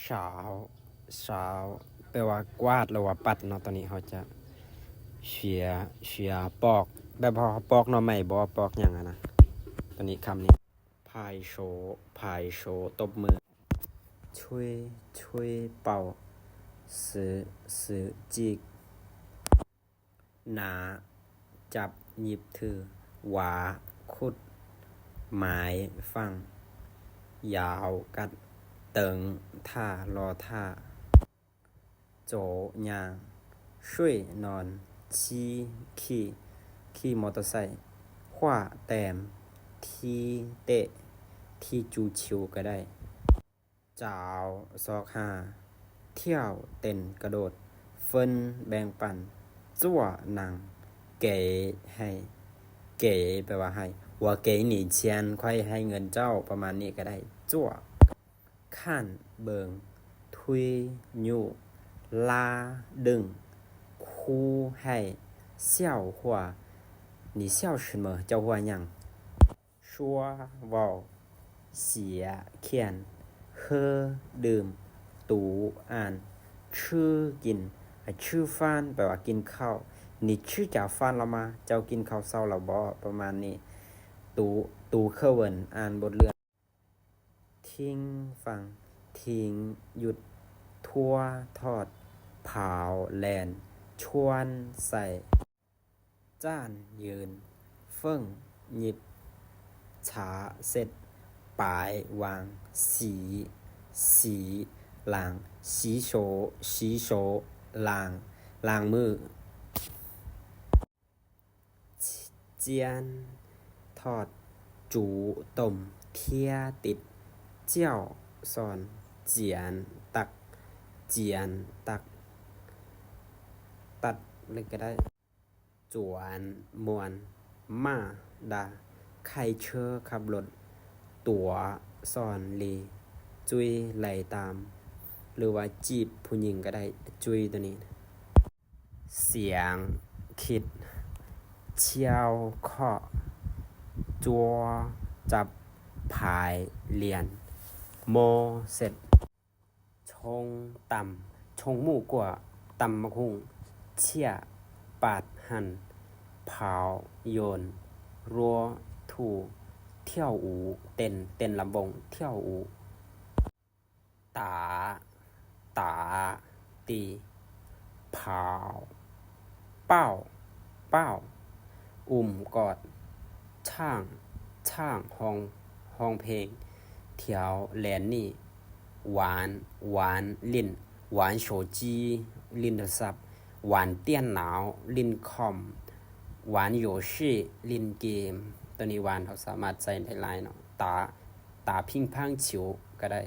ຊາວ ຊາວ ແປວ່າກວາດ ຫຼືວ່າປັດເນາະ. ຕອນນີ້ເຮົາຈະເຊຍ ເຊຍປອກ ແບບເຮົາປອກໜໍ່ໄມ້ບໍ ປອກຫຍັງຫັ້ນນະ. ຕອນນີ້ຄຳນີ້ ພາຍໂຊ ພາຍໂຊ ຕົບມື. ຊ່ວຍ ຊ່ວຍເປົ່າ ຊື້ ຊື້ຈີກ ໜາ ຈັບຫຍິບຖື ຫວາ ຂຸດ ໝາຍ ຝັງ ຢາວ ກັດ ເຕີງ ທ່າ ລໍຖ້າ ໂຈ ຍ່າງ ຊ່ວຍ ນອນ ຂີ່ ຂີ່ ຂີ່ມໍເຕີໄຊ ຂວ້າ ແຕ້ມ ທີ ເຕະ ທີ ຈູ ຊິວ ກໍໄດ້. ຈາວ ຊອກຫາ ຖ້ຽວ ເຕັ້ນ ກະໂດດ ເຟິນ ແບ່ງປັນ ຈົວ ນັ່ງ ເກ ໃຫ້ ເກ ແປວ່າໃຫ້ 我给你钱 ຂ້ອຍໃຫ້ເງິນເຈົ້າ ປະມານນີ້ກໍໄດ້ ຈົວ ຂ້ານ ເບິ່ງ ທຸຍ ຍຸ ລາ ດຶງ ຄູ ໃຫ້ ເຊວ ຫົວ 你笑什么 ເຈົ້າຫົວຫຍັງ? ຊົ່ວ ເວົ້າ ເສຍ ຂຽນ ເຮີ ດື່ມ ຕູ ອ່ານ ຊື່ ກິນ ອ່າ ຊື່ຟານ ແປວ່າກິນເຂົ້າ 你吃早饭了吗 ເຈົ້າກິນເຂົ້າເຊົ້າແລ້ວບໍ ປະມານນີ້ ຕູ ຕູເຄີເວິນ ອ່ານບົດເລື່ອງ ທິງ ຟັງ ທິງ ຢຸດ ທົວ ທອດ ຜາວ ແລ່ນ ຊວນ ໃສ່ ຈ້ານ ຢືນ ເຟິ້ງ ຫຍິບ ຊາ ເຊັດ ປາຍ ວາງ ສີ ສີ ລ້າງ ສີໂຊ ສີໂຊ ລ້າງ ລ້າງມື ຈຽນ ທອດ ຈູ ຕົ້ມ ທຽ ຕິດ ຈ້ຽວ ຊ້ອນ ຈຽນ ຕັກ ຈຽນ ຕັກ ຕັດເລີຍກໍໄດ້ ຈວນ ມ່ວນ ມ້າ ດາ ໄຂ່ເຊີ ຂັບລົດ ຕົວ ຊ້ອນ ລີ ຈຸ້ຍ ໄລ່ຕາມ ຫຼືວ່າຈີບຜູ້ຍິງກໍໄດ້ ຈຸ້ຍ ໂຕນີ້. ສຽງ ຄິດ ຊຽວ ເຄາະ ຈົວ ຈັບ ພາຍ ລຽນ ໂມ ເສັດ ຊົງ ຕຳ ຊົງໝູກົວ ຕຳໝາກຫຸ່ງ ເຊຍ ປາດ ຫັ່ນ ພາວ ໂຍນ ລົວ ຖູ ຖ້ຽວອູ ເຕັ້ນ ເຕັ້ນລຳວົງ ຖ້ຽວອູ. ຕາ ຕາ ຕີ ພາວ ເປົ້າ ເປົ້າ ອຸ້ມກອດ ຊ້າງ ຊ້າງ ຮ້ອງ ຮ້ອງເພງ ຖຽວແລ່ນໜີ ຫວານ ຫວານ ຫຼິ້ນ ຫວານໂຊຈີ ຫຼິ້ນໂທລະສັບ ຫວານຕຽນໜາວ ຫຼິ້ນຄອມ ຫວານໂຢຊີ ຫຼິ້ນເກມ. ໂຕນີ້ຫວານເຮົາສາມາດໃຊ້ໄດ້ຫຼາຍເນາະ ຕາ ຕາພິງພັງ ຊິວ ກໍໄດ້